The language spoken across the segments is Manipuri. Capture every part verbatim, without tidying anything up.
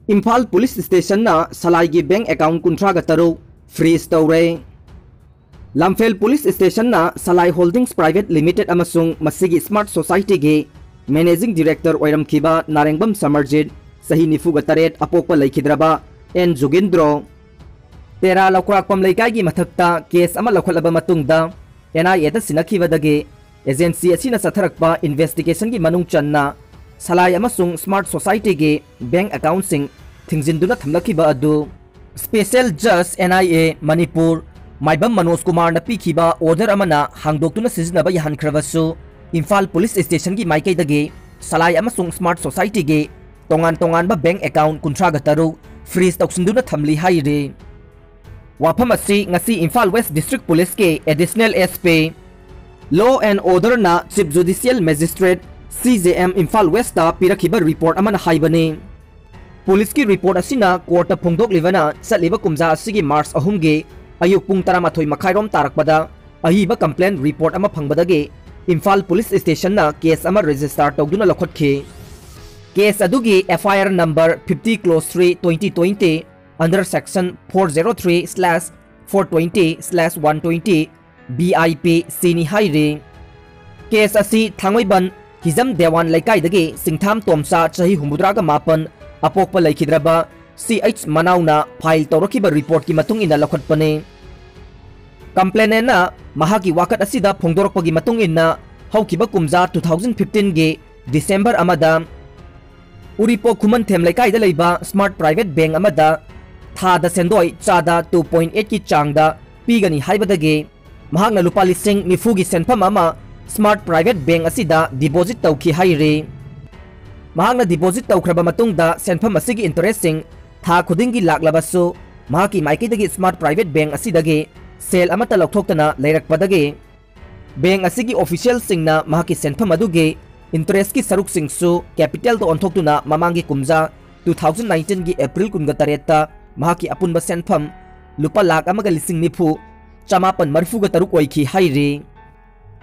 ꯏꯝꯐꯥꯜ ꯄꯨꯂꯤꯁ ꯁ꯭ꯇꯦꯁꯟꯅ ꯁꯂꯥꯏꯒꯤ ꯕꯦꯡꯛ ꯑꯦꯀꯥꯎꯟꯠ ꯀꯨꯟꯊ꯭ꯔꯥꯒ ꯇꯔꯨꯛ ꯐ꯭ꯔꯤꯖ ꯇꯧꯔꯦ꯫ ꯂꯝꯐꯦꯜ ꯄꯨꯂꯤꯁ ꯁ꯭ꯇꯦꯁꯟꯅ ꯁꯂꯥꯏ ꯍꯣꯜꯗꯤꯡꯁ ꯄ꯭ꯔꯥꯏꯚꯦꯠ ꯂꯤꯃꯤꯇꯦꯗ ꯑꯃꯁꯨꯡ ꯃꯁꯤꯒꯤ ꯁ꯭ꯃꯥꯔꯠ ꯁꯣꯁꯥꯏꯇꯤꯒꯤ ꯃꯦꯅꯦꯖꯤꯡ ꯗꯤꯔꯦꯛꯇꯔ ꯑꯣꯏꯔꯝꯈꯤꯕ ꯅꯥꯔꯦꯡꯕꯝ ꯁꯃꯔꯖꯤꯠ, ꯆꯍꯤ ꯅꯤꯐꯨꯒ ꯇꯔꯦꯠ, ꯑꯄꯣꯛꯄ ꯂꯩꯈꯤꯗ꯭ꯔꯕ ꯑꯦꯟ ꯖꯨꯒꯦꯟꯗ꯭ꯔꯣ, ꯇꯦꯔꯥ ꯂꯧꯀ꯭ꯔꯥꯛꯄꯝ ꯂꯩꯀꯥꯏꯒꯤ ꯃꯊꯛꯇ ꯀꯦꯁ ꯑꯃ ꯂꯧꯈꯠꯂꯕ ꯃꯇꯨꯡꯗ ꯑꯦꯟ ꯑꯥꯏ ꯑꯦꯗ ꯁꯤꯟꯅꯈꯤꯕꯗꯒꯤ ꯑꯦꯖꯦꯟꯁꯤ ꯑꯁꯤꯅ ꯆꯠꯊꯔꯛꯄ ꯏꯟꯚꯦꯁꯇꯤꯒꯦꯁꯟꯒꯤ ꯃꯅꯨꯡ ꯆꯟꯅ ꯁꯂꯥꯏ ꯑꯃꯁꯨꯡ ꯁ꯭ꯃꯥꯔꯠ ꯁꯣꯁꯥꯏꯇꯤꯒꯤ ꯕꯦꯡꯛ ꯑꯦꯀꯥꯎꯟꯠꯁꯤꯡ ꯊꯤꯡꯖꯤꯟꯗꯨꯅ ꯊꯝꯂꯛꯈꯤꯕ ꯑꯗꯨ ꯁ꯭ꯄꯦꯁꯦꯜ ꯖꯖ N I A Manipur Maibam Manoj ꯀꯨꯃꯥꯔꯅ ꯄꯤꯈꯤꯕ ꯑꯣꯔꯗꯔ ꯑꯃꯅ ꯍꯥꯡꯗꯣꯛꯇꯨꯅ ꯁꯤꯖꯤꯟꯅꯕ ꯌꯥꯍꯟꯈ꯭ꯔꯕꯁꯨ ꯏꯝꯐꯥꯜ ꯄꯨꯂꯤꯁ ꯁ꯭ꯇꯦꯁꯟꯒꯤ ꯃꯥꯏꯀꯩꯗꯒꯤ ꯁꯂꯥꯏ ꯑꯃꯁꯨꯡ ꯁ꯭ꯃꯥꯔꯠ ꯁꯣꯁꯥꯏꯇꯤꯒꯤ ꯇꯣꯉꯥꯟ ꯇꯣꯉꯥꯟꯕ ꯕꯦꯡꯛ ꯑꯦꯀꯥꯎꯟꯠ ꯀꯨꯟꯊ꯭ꯔꯥꯒ ꯇꯔꯨꯛ ꯐ꯭ꯔꯤꯖ ꯇꯧꯁꯤꯟꯗꯨꯅ ꯊꯝꯂꯤ ꯍꯥꯏꯔꯤ꯫ ꯋꯥꯐꯝ ꯑꯁꯤ ꯉꯁꯤ ꯏꯝꯐꯥꯜ ꯋꯦꯁ ꯗꯤꯁꯇ꯭ꯔꯤꯛ ꯄꯨꯂꯤꯁꯀꯤ additional S P, Law and Orderꯅ chief judicial magistrate, C J M, Imphal ꯋꯦꯁꯇ ꯄꯤꯔꯛꯈꯤꯕ ꯔꯤꯄꯣꯔꯠ ꯑꯃꯅ ꯍꯥꯏꯕꯅꯤ꯫ ꯄꯨꯂꯤꯁꯀꯤ ꯔꯤꯄꯣꯔꯠ ꯑꯁꯤꯅ ꯀꯣꯔꯠꯇ ꯐꯣꯡꯗꯣꯛꯂꯤꯕꯅ ꯆꯠꯂꯤꯕ ꯀꯨꯝꯖꯥ ꯑꯁꯤꯒꯤ ꯃꯥꯔꯆ ꯑꯍꯨꯝꯒꯤ ꯑꯌꯨꯛ ꯄꯨꯡ ꯇꯔꯥꯃꯥꯊꯣꯏ ꯃꯈꯥꯏꯔꯣꯝ ꯇꯥꯔꯛꯄꯗ ꯑꯏꯕ ꯀꯝꯄ꯭ꯂꯦꯟ ꯔꯤꯄꯣꯔꯠ ꯑꯃ ꯐꯪꯕꯗꯒꯤ ꯏꯝꯐꯥꯜ ꯄꯨꯂꯤꯁ ꯁ꯭ꯇꯦꯁꯟꯅ ꯀꯦꯁ ꯑꯃ ꯔꯦꯖꯤꯁꯇꯥꯔ ꯇꯧꯗꯨꯅ ꯂꯧꯈꯠꯈꯤ꯫ ꯀꯦꯁ ꯑꯗꯨꯒꯤ F I R number fifty clause three twenty twenty under section four zero three slash four twenty slash one twenty B I P Cꯅꯤ ꯍꯥꯏꯔꯤ꯫ ꯀꯦꯁ ꯑꯁꯤ ꯊꯥꯡꯃꯩꯕꯟ ꯍꯤꯖꯝ ꯗꯦꯋꯥꯟ ꯂꯩꯀꯥꯏꯗꯒꯤ ꯁꯤꯡꯊꯥꯝ ꯇꯣꯝꯆꯥ, ꯆꯍꯤ ꯍꯨꯝꯐꯨꯇꯔꯥꯒ ꯃꯥꯄꯟ, ꯑꯄꯣꯛꯄ ꯂꯩꯈꯤꯗ꯭ꯔꯕ ꯁꯤ ꯑꯩꯆ ꯃꯅꯥꯎꯅ ꯐꯥꯏꯜ ꯇꯧꯔꯛꯈꯤꯕ ꯔꯤꯄꯣꯔꯠꯀꯤ ꯃꯇꯨꯡ ꯏꯟꯅ ꯂꯧꯈꯠꯄꯅꯤ꯫ ꯀꯝꯄ꯭ꯂꯦꯅꯦꯟꯅ ꯃꯍꯥꯛꯀꯤ ꯋꯥꯀꯠ ꯑꯁꯤꯗ ꯐꯣꯡꯗꯣꯔꯛꯄꯒꯤ ꯃꯇꯨꯡ ꯏꯟꯅ ꯍꯧꯈꯤꯕ ꯀꯨꯝꯖꯥ two thousand fifteenꯒꯤ ꯗꯤꯁꯦꯝꯕꯔ ꯑꯃꯗ ꯎꯔꯤꯄꯣꯛ ꯈꯨꯃꯟꯊꯦꯝ ꯂꯩꯀꯥꯏꯗ ꯂꯩꯕ ꯁ꯭ꯃꯥꯔꯠ ꯄ꯭ꯔꯥꯏꯚꯦꯠ ꯕꯦꯡꯛ ꯑꯃꯗ ꯊꯥꯗ ꯁꯦꯟꯗꯣꯏ ꯆꯥꯗ two point eightꯀꯤ ꯆꯥꯡꯗ ꯄꯤꯒꯅꯤ ꯍꯥꯏꯕꯗꯒꯤ ꯃꯍꯥꯛꯅ ꯂꯨꯄꯥ ꯂꯤꯁꯤꯡ ꯅꯤꯐꯨꯒꯤ ꯁꯦꯟꯐꯝ ꯑꯃ ꯁ꯭ꯃꯥꯔꯠ ꯄ꯭ꯔꯥꯏꯚꯦꯠ ꯕꯦꯡꯛ ꯑꯁꯤꯗ ꯗꯤꯄꯣꯖꯤꯠ ꯇꯧꯈꯤ ꯍꯥꯏꯔꯤ꯫ ꯃꯍꯥꯛꯅ ꯗꯤꯄꯣꯖꯤꯠ ꯇꯧꯈ꯭ꯔꯕ ꯃꯇꯨꯡꯗ ꯁꯦꯟꯐꯝ ꯑꯁꯤꯒꯤ ꯏꯟꯇꯔꯦꯁꯁꯤꯡ ꯊꯥ ꯈꯨꯗꯤꯡꯒꯤ ꯂꯥꯛꯂꯕꯁꯨ ꯃꯍꯥꯛꯀꯤ ꯃꯥꯏꯀꯩꯗꯒꯤ ꯁ꯭ꯃꯥꯔꯠ ꯄ꯭ꯔꯥꯏꯚꯦꯠ ꯕꯦꯡꯛ ꯑꯁꯤꯗꯒꯤ ꯁꯦꯜ ꯑꯃꯠꯇ ꯂꯧꯊꯣꯛꯇꯅ ꯂꯩꯔꯛꯄꯗꯒꯤ ꯕꯦꯡꯛ ꯑꯁꯤꯒꯤ ꯑꯣꯐꯤꯁꯤꯌꯦꯜꯁꯤꯡꯅ ꯃꯍꯥꯛꯀꯤ ꯁꯦꯟꯐꯝ ꯑꯗꯨꯒꯤ ꯏꯟꯇꯔꯦꯁꯀꯤ ꯁꯔꯨꯛꯁꯤꯡꯁꯨ ꯀꯦꯄꯤꯇꯦꯜꯗ ꯑꯣꯟꯊꯣꯛꯇꯨꯅ ꯃꯃꯥꯡꯒꯤ ꯀꯨꯝꯖꯥ two thousand nineteenꯒꯤ ꯑꯦꯄ꯭ꯔꯤꯜ ꯀꯨꯟꯒ ꯇꯔꯦꯠꯇ ꯃꯍꯥꯛꯀꯤ ꯑꯄꯨꯟꯕ ꯁꯦꯟꯐꯝ ꯂꯨꯄꯥ ꯂꯥꯈ ꯑꯃꯒ ꯂꯤꯁꯤꯡ ꯅꯤꯐꯨ ꯆꯃꯥꯄꯟ ꯃꯔꯤꯐꯨꯒ ꯇꯔꯨꯛ ꯑꯣꯏꯈꯤ ꯍꯥꯏꯔꯤ꯫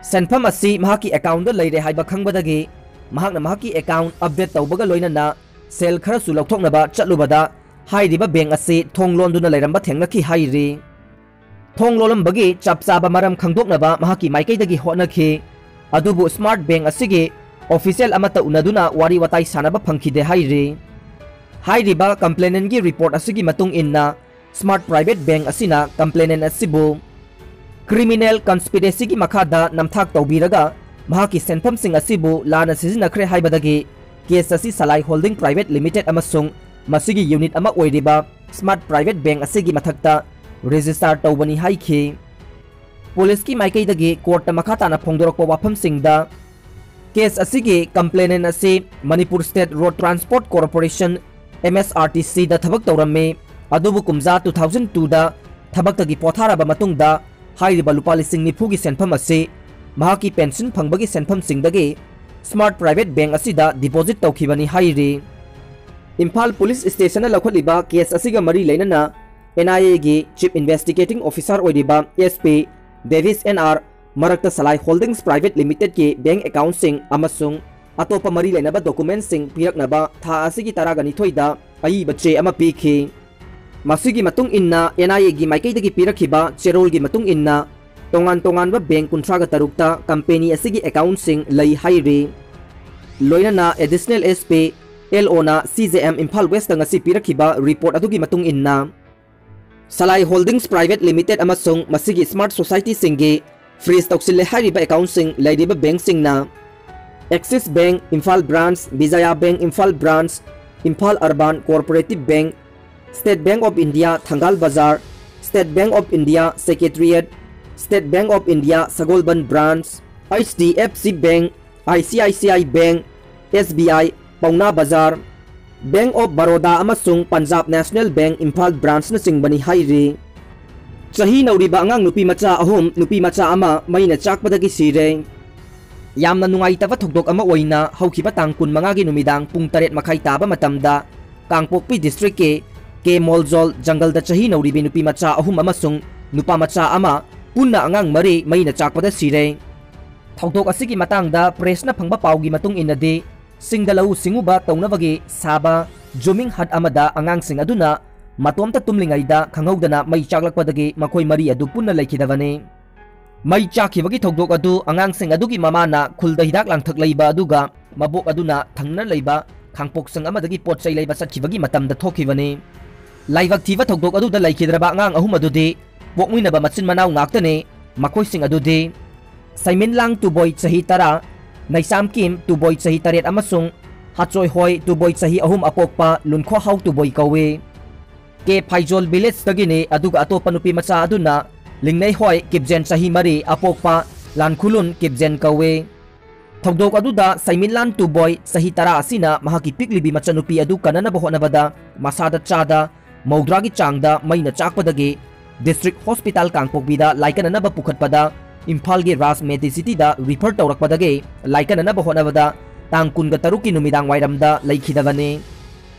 ꯁꯦꯟꯐꯝ ꯑꯁꯤ ꯃꯍꯥꯛꯀꯤ ꯑꯦꯀꯥꯎꯟꯗ ꯂꯩꯔꯦ ꯍꯥꯏꯕ ꯈꯪꯕꯗꯒꯤ ꯃꯍꯥꯛꯅ ꯃꯍꯥꯛꯀꯤ ꯑꯦꯀꯥꯎꯟ ꯑꯞꯗꯦꯠ ꯇꯧꯕꯒ ꯂꯣꯏꯅꯅ ꯁꯦꯜ ꯈꯔꯁꯨ ꯂꯧꯊꯣꯛꯅꯕ ꯆꯠꯂꯨꯕꯗ ꯍꯥꯏꯔꯤꯕ ꯕꯦꯡꯛ ꯑꯁꯤ ꯊꯣꯡ ꯂꯣꯟꯗꯨꯅ ꯂꯩꯔꯝꯕ ꯊꯦꯡꯅꯈꯤ ꯍꯥꯏꯔꯤ꯫ ꯊꯣꯡ ꯂꯣꯜꯂꯝꯕꯒꯤ ꯆꯞ ꯆꯥꯕ ꯃꯔꯝ ꯈꯪꯗꯣꯛꯅꯕ ꯃꯍꯥꯛꯀꯤ ꯃꯥꯏꯀꯩꯗꯒꯤ ꯍꯣꯠꯅꯈꯤ꯫ ꯑꯗꯨꯕꯨ ꯁ꯭ꯃꯥꯔꯠ ꯕꯦꯡꯛ ꯑꯁꯤꯒꯤ ꯑꯣꯐꯤꯁꯤꯌꯦꯜ ꯑꯃꯠꯇ ꯎꯅꯗꯨꯅ ꯋꯥꯔꯤ ꯋꯥꯇꯥꯏ ꯁꯥꯟꯅꯕ ꯐꯪꯈꯤꯗꯦ ꯍꯥꯏꯔꯤ꯫ ꯍꯥꯏꯔꯤꯕ ꯀꯝꯄ꯭ꯂꯦꯅꯦꯟꯒꯤ ꯔꯤꯄꯣꯔꯠ ꯑꯁꯤꯒꯤ ꯃꯇꯨꯡ ꯏꯟꯅ, ꯁ꯭ꯃꯥꯔꯠ ꯄ꯭ꯔꯥꯏꯚꯦꯠ ꯕꯦꯡꯛ ꯑꯁꯤꯅ ꯀꯝꯄ꯭ꯂꯦꯅꯦꯟ ꯑꯁꯤꯕꯨ ꯀ꯭ꯔꯤꯃꯤꯅꯦꯜ ꯀꯟꯁꯄꯤꯔꯦꯁꯤꯒꯤ ꯃꯈꯥꯗ ꯅꯝꯊꯥꯛ ꯇꯧꯕꯤꯔꯒ ꯃꯍꯥꯛꯀꯤ ꯁꯦꯟꯐꯝꯁꯤꯡ ꯑꯁꯤꯕꯨ ꯂꯥꯟꯅ ꯁꯤꯖꯤꯟꯅꯈ꯭ꯔꯦ ꯍꯥꯏꯕꯗꯒꯤ ꯀꯦꯁ ꯑꯁꯤ ꯁꯂꯥꯏ ꯍꯣꯜꯗꯤꯡ ꯄ꯭ꯔꯥꯏꯚꯦꯠ ꯂꯤꯃꯤꯇꯦꯗ ꯑꯃꯁꯨꯡ ꯃꯁꯤꯒꯤ ꯌꯨꯅꯤꯠ ꯑꯃ ꯑꯣꯏꯔꯤꯕ ꯁ꯭ꯃꯥꯔꯠ ꯄ꯭ꯔꯥꯏꯚꯦꯠ ꯕꯦꯡꯛ ꯑꯁꯤꯒꯤ ꯃꯊꯛꯇ ꯔꯦꯖꯤꯁꯇꯥꯔ ꯇꯧꯕꯅꯤ ꯍꯥꯏꯈꯤ꯫ ꯄꯨꯂꯤꯁꯀꯤ ꯃꯥꯏꯀꯩꯗꯒꯤ ꯀꯣꯔꯠꯇ ꯃꯈꯥ ꯇꯥꯅ ꯐꯣꯡꯗꯣꯔꯛꯄ ꯋꯥꯐꯝꯁꯤꯡꯗ, ꯀꯦꯁ ꯑꯁꯤꯒꯤ ꯀꯝꯄ꯭ꯂꯦꯅꯦꯟ ꯑꯁꯤ Manipur state road transport corporation, M S R T ꯁꯤꯗ ꯊꯕꯛ ꯇꯧꯔꯝꯃꯤ, ꯑꯗꯨꯕꯨ ꯀꯨꯝꯖꯥ ꯇꯨ ꯊꯥꯎꯖꯟ ꯇꯨꯗ ꯊꯕꯛꯇꯒꯤ ꯄꯣꯊꯥꯔꯕ ꯃꯇꯨꯡꯗ ꯍꯥꯏꯔꯤꯕ ꯂꯨꯄꯥ ꯂꯤꯁꯤꯡ ꯅꯤꯐꯨꯒꯤ ꯁꯦꯟꯐꯝ ꯑꯁꯤ ꯃꯍꯥꯛꯀꯤ ꯄꯦꯟꯁꯤꯟ ꯐꯪꯕꯒꯤ ꯁꯦꯟꯐꯝꯁꯤꯡꯗꯒꯤ ꯁ꯭ꯃꯥꯔꯠ ꯄ꯭ꯔꯥꯏꯚꯦꯠ ꯕꯦꯡꯛ ꯑꯁꯤꯗ ꯗꯤꯄꯣꯖꯤꯠ ꯇꯧꯈꯤꯕꯅꯤ ꯍꯥꯏꯔꯤ꯫ ꯏꯝꯐꯥꯜ ꯄꯨꯂꯤꯁ ꯁ꯭ꯇꯦꯁꯟꯅ ꯂꯧꯈꯠꯂꯤꯕ ꯀꯦꯁ ꯑꯁꯤꯒ ꯃꯔꯤ ꯂꯩꯅꯅ ꯑꯦꯟ ꯑꯥꯏ ꯑꯦꯒꯤ ꯆꯤꯐ ꯏꯟꯚꯦꯁꯇꯤꯒꯦꯇꯤꯡ ꯑꯣꯐꯤꯁꯥꯔ ꯑꯣꯏꯔꯤꯕ S P Davis and R ꯃꯔꯛꯇ ꯁꯂꯥꯏ ꯍꯣꯜꯗꯤꯡꯁ ꯄ꯭ꯔꯥꯏꯚꯦꯠ ꯂꯤꯃꯤꯇꯦꯗꯀꯤ ꯕꯦꯡꯛ ꯑꯦꯀꯥꯎꯟꯠꯁꯤꯡ ꯑꯃꯁꯨꯡ ꯑꯇꯣꯞꯄ ꯃꯔꯤ ꯂꯩꯅꯕ ꯗꯣꯀꯨꯃꯦꯟꯠꯁꯤꯡ ꯄꯤꯔꯛꯅꯕ ꯊꯥ ꯑꯁꯤꯒꯤ ꯇꯔꯥꯒ ꯅꯤꯊꯣꯏꯗ ꯑꯏꯕ ꯆꯦ ꯑꯃ ꯄꯤꯈꯤ꯫ ꯃꯁꯤꯒꯤ ꯃꯇꯨꯡ ꯏꯟꯅ ꯑꯦꯟ ꯑꯥꯏ ꯑꯦꯒꯤ ꯃꯥꯏꯀꯩꯗꯒꯤ ꯄꯤꯔꯛꯈꯤꯕ ꯆꯦꯔꯣꯜꯒꯤ ꯃꯇꯨꯡ ꯏꯟꯅ, ꯇꯣꯉꯥꯟ ꯇꯣꯉꯥꯟꯕ ꯕꯦꯡꯛ ꯀꯨꯟꯊ꯭ꯔꯥꯒ ꯇꯔꯨꯛꯇ ꯀꯝꯄꯦꯅꯤ ꯑꯁꯤꯒꯤ ꯑꯦꯀꯥꯎꯟꯠꯁꯤꯡ ꯂꯩ ꯍꯥꯏꯔꯤ꯫ ꯂꯣꯏꯅꯅ ꯑꯦꯗꯤꯁꯅꯦꯜ ꯑꯦꯁ ꯄꯤ ꯑꯦꯜ ꯑꯣꯅ ꯁꯤ ꯖꯦ ꯑꯦꯝ ꯏꯝꯐꯥꯜ ꯋꯦꯁꯇ ꯉꯁꯤ ꯄꯤꯔꯛꯈꯤꯕ ꯔꯤꯄꯣꯔꯠ ꯑꯗꯨꯒꯤ ꯃꯇꯨꯡ ꯏꯟꯅ, ꯁꯂꯥꯏ ꯍꯣꯜꯗꯤꯡꯁ ꯄ꯭ꯔꯥꯏꯚꯦꯠ ꯂꯤꯃꯤꯇꯦꯗ ꯑꯃꯁꯨꯡ ꯃꯁꯤꯒꯤ ꯁ꯭ꯃꯥꯔꯠ ꯁꯣꯁꯥꯏꯇꯤꯁꯤꯡꯒꯤ ꯐ꯭ꯔꯤꯖ ꯇꯧꯁꯤꯜꯂꯦ ꯍꯥꯏꯔꯤꯕ ꯑꯦꯀꯥꯎꯟꯠꯁꯤꯡ ꯂꯩꯔꯤꯕ ꯕꯦꯡꯛꯁꯤꯡꯅ Axis bank Imphal branch, Vijaya bank Imphal branch, Imphal urban cooperative bank, state bank of India Thangal Bazar, state bank of India secretariat, state bank of India Sagolband branch, H D F C bank, I C I C I bank, S B ꯑꯥꯏ ꯄꯥꯎꯅꯥ ꯕꯖꯥꯔ, ꯕꯦꯡꯛ ꯑꯣꯐ ꯕꯔꯣꯗꯥ ꯑꯃꯁꯨꯡ ꯄꯟꯖꯥꯕ ꯅꯦꯁꯅꯦꯜ ꯕꯦꯡꯛ ꯏꯝꯐꯥꯜ ꯕ꯭ꯔꯥꯟꯆꯅꯆꯤꯡꯕꯅꯤ ꯍꯥꯏꯔꯤ꯫ ꯆꯍꯤ ꯅꯧꯔꯤꯕ ꯑꯉꯥꯡ ꯅꯨꯄꯤ ꯃꯆꯥ ꯑꯍꯨꯝ ꯅꯨꯄꯤ ꯃꯆꯥ ꯑꯃ ꯃꯩꯅ ꯆꯥꯛꯄꯗꯒꯤ ꯁꯤꯔꯦ꯫ ꯌꯥꯝꯅ ꯅꯨꯡꯉꯥꯏꯇꯕ ꯊꯧꯗꯣꯛ ꯑꯃ ꯑꯣꯏꯅ ꯍꯧꯈꯤꯕ ꯇꯥꯡ ꯀꯨꯟꯃꯉꯥꯒꯤ ꯅꯨꯃꯤꯗꯥꯡ ꯄꯨꯡ ꯇꯔꯦꯠ ꯃꯈꯥꯏ ꯇꯥꯕ ꯃꯇꯝꯗ ꯀꯥꯡꯄꯣꯛꯄꯤ ꯗꯤꯁꯇ꯭ꯔꯤꯛꯀꯤ ꯀꯦ ꯃꯣꯜꯖꯣꯜ ꯖꯪꯒꯜꯗ ꯆꯍꯤ ꯅꯧꯔꯤꯕꯤ ꯅꯨꯄꯤ ꯃꯆꯥ ꯑꯍꯨꯝ ꯑꯃꯁꯨꯡ ꯅꯨꯄꯥ ꯃꯆꯥ ꯑꯃ ꯄꯨꯟꯅ ꯑꯉꯥꯡ ꯃꯔꯤ ꯃꯩꯅ ꯆꯥꯛꯄꯗ ꯁꯤꯔꯦ꯫ ꯊꯧꯗꯣꯛ ꯑꯁꯤꯒꯤ ꯃꯇꯥꯡꯗ ꯄ꯭ꯔꯦꯁꯅ ꯐꯪꯕ ꯄꯥꯎꯒꯤ ꯃꯇꯨꯡ ꯏꯟꯅꯗꯤ, ꯆꯤꯡꯗ ꯂꯧꯎ ꯁꯤꯡꯎꯕ ꯇꯧꯅꯕꯒꯤ ꯁꯥꯕ ꯖꯨꯃꯤꯡ ꯍꯠ ꯑꯃꯗ ꯑꯉꯥꯡꯁꯤꯡ ꯑꯗꯨꯅ ꯃꯇꯣꯝꯇ ꯇꯨꯝꯂꯤꯉꯩꯗ ꯈꯪꯍꯧꯗꯅ ꯃꯩ ꯆꯥꯛꯂꯛꯄꯗꯒꯤ ꯃꯈꯣꯏ ꯃꯔꯤ ꯑꯗꯨ ꯄꯨꯟꯅ ꯂꯩꯈꯤꯗꯕꯅꯤ꯫ ꯃꯩ ꯆꯥꯛꯈꯤꯕꯒꯤ ꯊꯧꯗꯣꯛ ꯑꯗꯨ ꯑꯉꯥꯡꯁꯤꯡ ꯑꯗꯨꯒꯤ ꯃꯃꯥꯅ ꯈꯨꯜꯗ ꯍꯤꯗꯥꯛ ꯂꯥꯡꯊꯛ ꯂꯩꯕ ꯑꯗꯨꯒ ꯃꯕꯣꯛ ꯑꯗꯨꯅ ꯊꯪꯅꯅ ꯂꯩꯕ ꯈꯥꯡꯄꯣꯛꯁꯪ ꯑꯃꯗꯒꯤ ꯄꯣꯠ ꯆꯩ ꯂꯩꯕ ꯆꯠꯈꯤꯕꯒꯤ ꯃꯇꯝꯗ ꯊꯣꯛꯈꯤꯕꯅꯤ꯫ ꯂꯥꯏꯕꯛ ꯊꯤꯕ ꯊꯧꯗꯣꯛ ꯑꯗꯨꯗ ꯂꯩꯈꯤꯗ꯭ꯔꯕ ꯑꯉꯥꯡ ꯑꯍꯨꯝ ꯑꯗꯨꯗꯤ ꯄꯣꯛꯃꯤꯟꯅꯕ ꯃꯆꯤꯟ ꯃꯅꯥꯎ ꯉꯥꯛꯇꯅꯤ꯫ ꯃꯈꯣꯏꯁꯤꯡ ꯑꯗꯨꯗꯤ ꯁꯩꯃꯤꯟꯂꯥꯡ ꯇꯨꯕꯣꯏ ꯆꯍꯤ ꯇꯔꯥ, ꯅꯩꯁꯥꯝꯀꯤꯝ ꯇꯨꯕꯣꯏ ꯆꯍꯤ ꯇꯔꯦꯠ ꯑꯃꯁꯨꯡ ꯍꯥꯆꯣꯏꯍꯣꯏ ꯇꯨꯕꯣꯏ ꯆꯍꯤ ꯑꯍꯨꯝ ꯑꯄꯣꯛꯄ ꯂꯨꯟꯈꯣꯍꯥꯎ ꯇꯨꯕꯣꯏ ꯀꯧꯏ꯫ ꯀꯦ ꯐꯥꯏꯖꯣꯜ ꯚꯤꯂꯦꯖꯇꯒꯤꯅꯤ, ꯑꯗꯨꯒ ꯑꯇꯣꯞꯄ ꯅꯨꯄꯤ ꯃꯆꯥ ꯑꯗꯨꯅ ꯂꯤꯡꯅꯩꯍꯣꯏ ꯀꯤꯞꯖꯦꯟ ꯆꯍꯤ ꯃꯔꯤ ꯑꯄꯣꯛꯄ ꯂꯥꯟꯈꯨꯂꯨꯟ ꯀꯤꯞꯖꯦꯟ ꯀꯧꯏ꯫ ꯊꯧꯗꯣꯛ ꯑꯗꯨꯗ ꯁꯩꯃꯤꯟꯂꯥꯟ ꯇꯨꯕꯣꯏ ꯆꯍꯤ ꯇꯔꯥ ꯑꯁꯤꯅ ꯃꯍꯥꯛꯀꯤ ꯄꯤꯛꯂꯤꯕꯤ ꯃꯆꯟꯅꯨꯄꯤ ꯑꯗꯨ ꯀꯟꯅꯅꯕ ꯍꯣꯠꯅꯕꯗ ꯃꯁꯥꯗ ꯆꯥꯗ ꯃꯧꯗ꯭ꯔꯥꯒꯤ ꯆꯥꯡꯗ ꯃꯩꯅ ꯆꯥꯛꯄꯗꯒꯤ ꯗꯤꯁꯇ꯭ꯔꯤꯛ ꯍꯣꯁꯄꯤꯇꯥꯜ ꯀꯥꯡꯄꯣꯛꯄꯤꯗ ꯂꯥꯏꯀꯠꯅꯅꯕ ꯄꯨꯈꯠꯄꯗ ꯏꯝꯐꯥꯜꯒꯤ ꯔꯥꯖ ꯃꯦꯗꯤꯁꯤꯇꯤꯗ ꯔꯤꯐꯔ ꯇꯧꯔꯛꯄꯗꯒꯤ ꯂꯥꯏꯀꯠꯅꯅꯕ ꯍꯣꯠꯅꯕꯗ ꯇꯥꯡ ꯀꯨꯟꯒ ꯇꯔꯨꯛꯀꯤ ꯅꯨꯃꯤꯗꯥꯡ ꯋꯥꯏꯔꯝꯗ ꯂꯩꯈꯤꯗꯕꯅꯤ꯫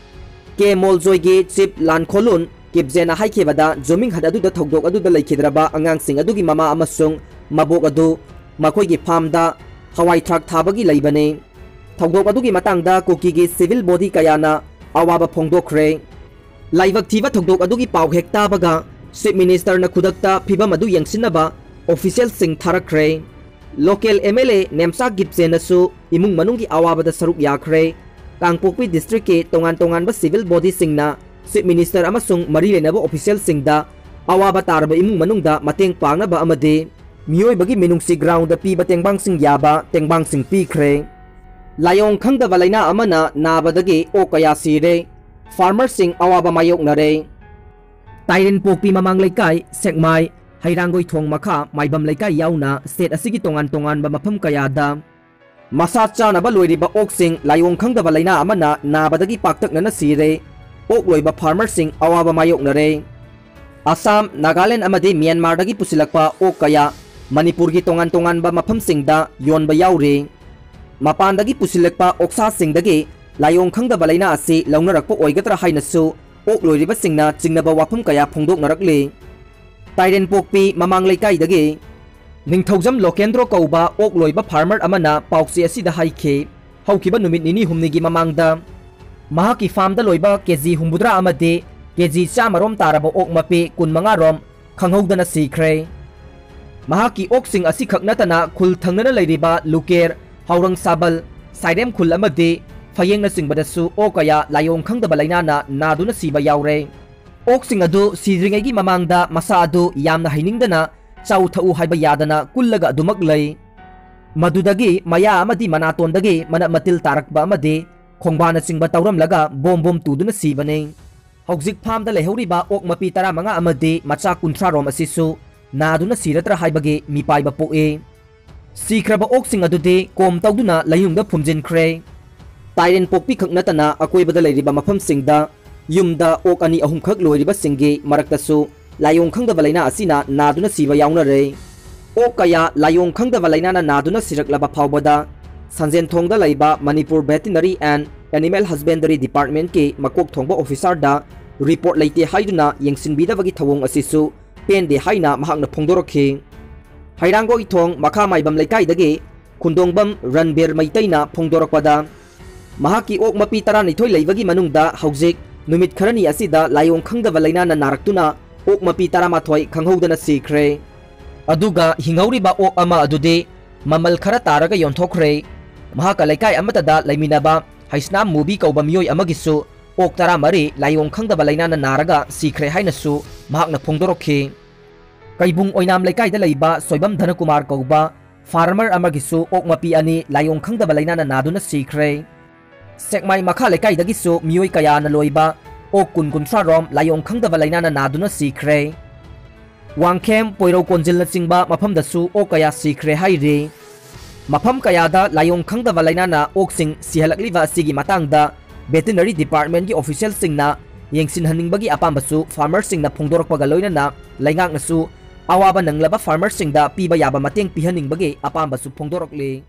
ꯀꯦ ꯃꯣꯜꯖꯣꯏꯒꯤ ꯆꯤꯞ ꯂꯥꯟꯈꯣꯂꯨꯟ ꯀꯤꯞꯖꯦꯅ ꯍꯥꯏꯈꯤꯕꯗ, ꯖꯨꯃꯤꯡ ꯍꯠ ꯑꯗꯨꯗ ꯊꯧꯗꯣꯛ ꯑꯗꯨꯗ ꯂꯩꯈꯤꯗ꯭ꯔꯕ ꯑꯉꯥꯡꯁꯤꯡ ꯑꯗꯨꯒꯤ ꯃꯃꯥ ꯑꯃꯁꯨꯡ ꯃꯕꯣꯛ ꯑꯗꯨ ꯃꯈꯣꯏꯒꯤ ꯐꯥꯝꯗ ꯍꯋꯥꯏ ꯊ꯭ꯔꯥꯛ ꯊꯥꯕꯒꯤ ꯂꯩꯕꯅꯤ꯫ ꯊꯧꯗꯣꯛ ꯑꯗꯨꯒꯤ ꯃꯇꯥꯡꯗ ꯀꯨꯀꯤꯒꯤ ꯁꯤꯚꯤꯜ ꯕꯣꯗꯤ ꯀꯌꯥꯅ ꯑꯋꯥꯕ ꯐꯣꯡꯗꯣꯛꯈ꯭ꯔꯦ꯫ ꯂꯥꯏꯕꯛ ꯊꯤꯕ ꯊꯧꯗꯣꯛ ꯑꯗꯨꯒꯤ ꯄꯥꯎ ꯍꯦꯛ ꯇꯥꯕꯒ ꯆꯤꯞ ꯃꯤꯅꯤꯁꯇꯔꯅ ꯈꯨꯗꯛꯇ ꯐꯤꯚꯝ ꯑꯗꯨ ꯌꯦꯡꯁꯤꯟꯅꯕ ꯑꯣꯐꯤꯁꯤꯌꯦꯜꯁꯤꯡ ꯊꯥꯔꯛꯈ꯭ꯔꯦ꯫ Local M L A Nemcha ꯒꯤꯞꯆꯦꯅꯁꯨ ꯏꯃꯨꯡ ꯃꯅꯨꯡꯒꯤ ꯑꯋꯥꯕꯗ ꯁꯔꯨꯛ ꯌꯥꯈ꯭ꯔꯦ꯫ ꯀꯥꯡꯄꯣꯛꯄꯤ ꯗꯤꯁꯇ꯭ꯔꯤꯛꯀꯤ ꯇꯣꯉꯥꯟ ꯇꯣꯉꯥꯟꯕ ꯁꯤꯚꯤꯜ ꯕꯣꯗꯤꯁꯤꯡꯅ ꯆꯤꯞ ꯃꯤꯅꯤꯁꯇꯔ ꯑꯃꯁꯨꯡ ꯃꯔꯤ ꯂꯩꯅꯕ ꯑꯣꯐꯤꯁꯤꯌꯦꯜꯁꯤꯡꯗ ꯑꯋꯥꯕ ꯇꯥꯔꯕ ꯏꯃꯨꯡ ꯃꯅꯨꯡꯗ ꯃꯇꯦꯡ ꯄꯥꯡꯅꯕ ꯑꯃꯗꯤ ꯃꯤꯑꯣꯏꯕꯒꯤ ꯃꯤꯅꯨꯡꯁꯤ ꯒ꯭ꯔꯥꯎꯟꯗ ꯄꯤꯕ ꯇꯦꯡꯕꯥꯡꯁꯤꯡ ꯌꯥꯕ ꯇꯦꯡꯕꯥꯡꯁꯤꯡ ꯄꯤꯈ꯭ꯔꯦ꯫ ꯂꯥꯏꯑꯣꯡ ꯈꯪꯗꯕ ꯂꯥꯏꯅꯥ ꯑꯃꯅ ꯅꯥꯕꯗꯒꯤ ꯑꯣꯛ ꯀꯌꯥ ꯁꯤꯔꯦ꯫ ꯐꯥꯔꯃꯔꯁꯤꯡ ꯑꯋꯥꯕ ꯃꯥꯌꯣꯛꯅꯔꯦ꯫ ꯇꯥꯏꯔꯦꯟꯄꯣꯛꯄꯤ ꯃꯃꯥꯡ ꯂꯩꯀꯥꯏ, ꯁꯦꯛꯃꯥꯏ, ꯍꯩꯔꯥꯡꯒꯣꯏꯊꯣꯡ ꯃꯈꯥ, ꯃꯥꯏꯕꯝ ꯂꯩꯀꯥꯏ ꯌꯥꯎꯅ ꯁ꯭ꯇꯦꯠ ꯑꯁꯤꯒꯤ ꯇꯣꯉꯥꯟ ꯇꯣꯉꯥꯟꯕ ꯃꯐꯝ ꯀꯌꯥꯗ ꯃꯁꯥ ꯆꯥꯅꯕ ꯂꯣꯏꯔꯤꯕ ꯑꯣꯛꯁꯤꯡ ꯂꯥꯏꯑꯣꯡ ꯈꯪꯗꯕ ꯂꯥꯏꯅꯥ ꯑꯃꯅ ꯅꯥꯕꯗꯒꯤ ꯄꯥꯛꯇꯛꯅꯅ ꯁꯤꯔꯦ꯫ ꯑꯣꯛ ꯂꯣꯏꯕ ꯐꯥꯔꯃꯔꯁꯤꯡ ꯑꯋꯥꯕ ꯃꯥꯌꯣꯛꯅꯔꯦ꯫ ꯑꯁꯥꯝ, ꯅꯥꯒꯥꯂꯦꯟ ꯑꯃꯗꯤ ꯃ꯭ꯌꯥꯟꯃꯥꯔꯗꯒꯤ ꯄꯨꯁꯤꯜꯂꯛꯄ ꯑꯣꯛ ꯀꯌꯥ ꯃꯅꯤꯄꯨꯔꯒꯤ ꯇꯣꯉꯥꯟ ꯇꯣꯉꯥꯟꯕ ꯃꯐꯝꯁꯤꯡꯗ ꯌꯣꯟꯕ ꯌꯥꯎꯔꯤ꯫ ꯃꯄꯥꯟꯗꯒꯤ ꯄꯨꯁꯤꯜꯂꯛꯄ ꯑꯣꯛꯁꯥꯁꯤꯡꯗꯒꯤ ꯂꯥꯏꯑꯣꯡ ꯈꯪꯗꯕ ꯂꯥꯏꯅꯥ ꯑꯁꯤ ꯂꯧꯅꯔꯛꯄ ꯑꯣꯏꯒꯗ꯭ꯔꯥ ꯍꯥꯏꯅꯁꯨ ꯑꯣꯛ ꯂꯣꯏꯔꯤꯕꯁꯤꯡꯅ ꯆꯤꯡꯅꯕ ꯋꯥꯐꯝ ꯀꯌꯥ ꯐꯣꯡꯗꯣꯛꯅꯔꯛꯂꯤ꯫ ꯇꯥꯏꯔꯦꯟꯄꯣꯛꯄꯤ ꯃꯃꯥꯡ ꯂꯩꯀꯥꯏꯗꯒꯤ ꯅꯤꯡꯊꯧꯖꯝ ꯂꯣꯀꯦꯟꯗ꯭ꯔꯣ ꯀꯧꯕ ꯑꯣꯛ ꯂꯣꯏꯕ ꯐꯥꯔꯃꯔ ꯑꯃꯅ ꯄꯥꯎꯆꯦ ꯑꯁꯤꯗ ꯍꯥꯏꯈꯤ꯫ ꯍꯧꯈꯤꯕ ꯅꯨꯃꯤꯠ ꯅꯤꯅꯤ ꯍꯨꯝꯅꯤꯒꯤ ꯃꯃꯥꯡꯗ ꯃꯍꯥꯛꯀꯤ farmꯗ ꯂꯣꯏꯕ ꯀꯦꯖꯤ ꯍꯨꯝꯐꯨꯇꯔꯥ ꯑꯃꯗꯤ ꯀꯦꯖꯤ ꯆꯥꯝꯃ ꯔꯣꯝ ꯇꯥꯔꯕ ꯑꯣꯛ ꯃꯄꯤ ꯀꯨꯟꯃꯉꯥ ꯔꯣꯝ ꯈꯪꯍꯧꯗꯅ ꯁꯤꯈ꯭ꯔꯦ꯫ ꯃꯍꯥꯛꯀꯤ ꯑꯣꯛꯁꯤꯡ ꯑꯁꯤꯈꯛ ꯅꯠꯇꯅ ꯈꯨꯜ ꯊꯪꯅꯅ ꯂꯩꯔꯤꯕ ꯂꯨꯀꯦꯔ, ꯍꯥꯎꯔꯪꯁꯥꯕꯜ, ꯁꯥꯏꯔꯦꯝ ꯈꯨꯜ ꯑꯃꯗꯤ ꯐꯌꯦꯡꯅꯆꯤꯡꯕꯗꯁꯨ ꯑꯣꯛ ꯀꯌꯥ ꯂꯥꯏꯑꯣꯡ ꯈꯪꯗꯕ ꯂꯥꯏꯅꯥꯅ ꯅꯥꯗꯨꯅ ꯁꯤꯕ ꯌꯥꯎꯔꯦ꯫ ꯑꯣꯛꯁꯤꯡ ꯑꯗꯨ ꯁꯤꯗ꯭ꯔꯤꯉꯩꯒꯤ ꯃꯃꯥꯡꯗ ꯃꯁꯥ ꯑꯗꯨ ꯌꯥꯝꯅ ꯍꯩꯅꯤꯡꯗꯅ ꯆꯥꯎ ꯊꯛꯎ ꯍꯥꯏꯕ ꯌꯥꯗꯅ ꯀꯨꯜꯂꯒ ꯑꯗꯨꯃꯛ ꯂꯩ꯫ ꯃꯗꯨꯗꯒꯤ ꯃꯌꯥ ꯑꯃꯗꯤ ꯃꯅꯥꯇꯣꯟꯗꯒꯤ ꯃꯅꯞ ꯃꯇꯤꯜ ꯇꯥꯔꯛꯄ ꯑꯃꯗꯤ ꯈꯣꯡꯕꯥꯅꯆꯤꯡꯕ ꯇꯧꯔꯝꯂꯒ ꯕꯣꯝ ꯕꯣꯝ ꯇꯨꯗꯨꯅ ꯁꯤꯕꯅꯤ꯫ ꯍꯧꯖꯤꯛ farmꯗ ꯂꯩꯍꯧꯔꯤꯕ ꯑꯣꯛ ꯃꯄꯤ ꯇꯔꯥꯃꯉꯥ ꯑꯃꯗꯤ ꯃꯆꯥ ꯀꯨꯟꯊ꯭ꯔꯥ ꯔꯣꯝ ꯑꯁꯤꯁꯨ ꯅꯥꯗꯨꯅ ꯁꯤꯔꯗ꯭ꯔꯥ ꯍꯥꯏꯕꯒꯤ ꯃꯤꯄꯥꯏꯕ ꯄꯣꯛꯏ꯫ ꯁꯤꯈ꯭ꯔꯕ ꯑꯣꯛꯁꯤꯡ ꯑꯗꯨꯗꯤ ꯀꯣꯝ ꯇꯧꯗꯨꯅ ꯂꯩꯅꯨꯡꯗ ꯐꯨꯝꯖꯤꯟꯈ꯭ꯔꯦ꯫ ꯇꯥꯏꯔꯦꯟ ꯄꯣꯛꯄꯤ ꯈꯛ ꯅꯠꯇꯅ ꯑꯀꯣꯏꯕꯗ ꯂꯩꯔꯤꯕ ꯃꯐꯝꯁꯤꯡꯗ ꯌꯨꯝꯗ ꯑꯣꯛ ꯑꯅꯤ ꯑꯍꯨꯝꯈꯛ ꯂꯣꯏꯔꯤꯕꯁꯤꯡꯒꯤ ꯃꯔꯛꯇꯁꯨ ꯂꯥꯏꯑꯣꯡ ꯈꯪꯗꯕ ꯂꯥꯏꯅꯥ ꯑꯁꯤꯅ ꯅꯥꯗꯨꯅ ꯁꯤꯕ ꯌꯥꯎꯅꯔꯦ꯫ ꯑꯣꯛ ꯀꯌꯥ ꯂꯥꯏꯑꯣꯡ ꯈꯪꯗꯕ ꯂꯥꯏꯅꯥꯅ ꯅꯥꯗꯨꯅ ꯁꯤꯔꯛꯂꯕ ꯐꯥꯎꯕꯗ ꯁꯟꯖꯦꯟꯊꯣꯡꯗ ꯂꯩꯕ Manipur Veterinary and Animal Husbandry Departmentꯀꯤ ꯃꯀꯣꯛ ꯊꯣꯡꯕ officerꯗ report ꯂꯩꯇꯦ ꯍꯥꯏꯗꯨꯅ ꯌꯦꯡꯁꯤꯟꯕꯤꯗꯕꯒꯤ ꯊꯧꯑꯣꯡ ꯑꯁꯤꯁꯨ ꯄꯦꯟꯗꯦ ꯍꯥꯏꯅ ꯃꯍꯥꯛꯅ ꯐꯣꯡꯗꯣꯔꯛꯈꯤ꯫ ꯍꯩꯔꯥꯡꯒꯣꯏꯊꯣꯡ ꯃꯈꯥ ꯃꯥꯏꯕꯝ ꯂꯩꯀꯥꯏꯗꯒꯤ ꯈꯨꯟꯗꯣꯡꯕꯝ ꯔꯟꯕꯤꯔ ꯃꯩꯇꯩꯅ ꯐꯣꯡꯗꯣꯔꯛꯄꯗ, ꯃꯍꯥꯛꯀꯤ ꯑꯣꯛ ꯃꯄꯤ ꯇꯔꯥꯅꯤꯊꯣꯏ ꯂꯩꯕꯒꯤ ꯃꯅꯨꯡꯗ ꯍꯧꯖꯤꯛ ꯅꯨꯃꯤꯠ ꯈꯔꯅꯤ ꯑꯁꯤꯗ ꯂꯥꯏꯑꯣꯡ ꯈꯪꯗꯕ ꯂꯥꯏꯅꯥꯅ ꯅꯥꯔꯛꯇꯨꯅ ꯑꯣꯛ ꯃꯄꯤ ꯇꯔꯥꯃꯥꯊꯣꯏ ꯈꯪꯍꯧꯗꯅ ꯁꯤꯈ꯭ꯔꯦ꯫ ꯑꯗꯨꯒ ꯍꯤꯡꯍꯧꯔꯤꯕ ꯑꯣꯛ ꯑꯃ ꯑꯗꯨꯗꯤ ꯃꯃꯜ ꯈꯔ ꯇꯥꯔꯒ ꯌꯣꯟꯊꯣꯛꯈ꯭ꯔꯦ꯫ ꯃꯍꯥꯛꯀ ꯂꯩꯀꯥꯏ ꯑꯃꯠꯇꯗ ꯂꯩꯃꯤꯟꯅꯕ ꯍꯩꯁꯅꯥꯝ ꯃꯨꯕꯤ ꯀꯧꯕ ꯃꯤꯑꯣꯏ ꯑꯃꯒꯤꯁꯨ ꯑꯣꯛ ꯇꯔꯥꯃꯔꯤ ꯂꯥꯏꯑꯣꯡ ꯈꯪꯗꯕ ꯂꯥꯏꯅꯥꯅ ꯅꯥꯔꯒ ꯁꯤꯈ꯭ꯔꯦ ꯍꯥꯏꯅꯁꯨ ꯃꯍꯥꯛꯅ ꯐꯣꯡꯗꯣꯔꯛꯈꯤ꯫ ꯀꯩꯕꯨꯡ ꯑꯣꯏꯅꯥꯝ ꯂꯩꯀꯥꯏꯗ ꯂꯩꯕ ꯁꯣꯏꯕꯝ ꯙꯅꯀꯨꯃꯥꯔ ꯀꯧꯕ farmer ꯑꯃꯒꯤꯁꯨ ꯑꯣꯛ ꯃꯄꯤ ꯑꯅꯤ ꯂꯥꯏꯑꯣꯡ ꯈꯪꯗꯕ ꯂꯥꯏꯅꯥꯅ ꯅꯥꯗꯨꯅ ꯁꯤꯈ꯭ꯔꯦ꯫ ꯁꯦꯛꯃꯥꯏ ꯃꯈꯥ ꯂꯩꯀꯥꯏꯗꯒꯤꯁꯨ ꯃꯤꯑꯣꯏ ꯀꯌꯥꯅ ꯂꯣꯏꯕ ꯑꯣꯛ ꯀꯨꯟ ꯀꯨꯟꯊ꯭ꯔꯥ ꯔꯣꯝ ꯂꯥꯏꯑꯣꯡ ꯈꯪꯗꯕ ꯂꯥꯏꯅꯥꯅ ꯅꯥꯗꯨꯅ ꯁꯤꯈ꯭ꯔꯦ꯫ ꯋꯥꯡꯈꯦꯝ, ꯄꯣꯏꯔꯧ ꯀꯣꯟꯖꯤꯜꯅꯆꯤꯡꯕ ꯃꯐꯝꯗꯁꯨ ꯑꯣꯛ ꯀꯌꯥ ꯁꯤꯈ꯭ꯔꯦ ꯍꯥꯏꯔꯤ꯫ ꯃꯐꯝ ꯀꯌꯥꯗ ꯂꯥꯏꯑꯣꯡ ꯈꯪꯗꯕ ꯂꯥꯏꯅꯥꯅ ꯑꯣꯛꯁꯤꯡ ꯁꯤꯍꯜꯂꯛꯂꯤꯕ ꯑꯁꯤꯒꯤ ꯃꯇꯥꯡꯗ veterinary departmentꯀꯤ officialꯁꯤꯡꯅ ꯌꯦꯡꯁꯤꯟꯍꯟꯅꯤꯡꯕꯒꯤ ꯑꯄꯥꯝꯕꯁꯨ farmerꯁꯤꯡꯅ ꯐꯣꯡꯗꯣꯔꯛꯄꯒ ꯂꯣꯏꯅꯅ ꯂꯩꯉꯥꯛꯅꯁꯨ ꯑꯋꯥꯕ ꯅꯪꯂꯕ farmerꯁꯤꯡꯗ ꯄꯤꯕ ꯌꯥꯕ ꯃꯇꯦꯡ ꯄꯤꯍꯟꯅꯤꯡꯕꯒꯤ ꯑꯄꯥꯝꯕꯁꯨ ꯐꯣꯡꯗꯣꯔꯛꯂꯤ꯫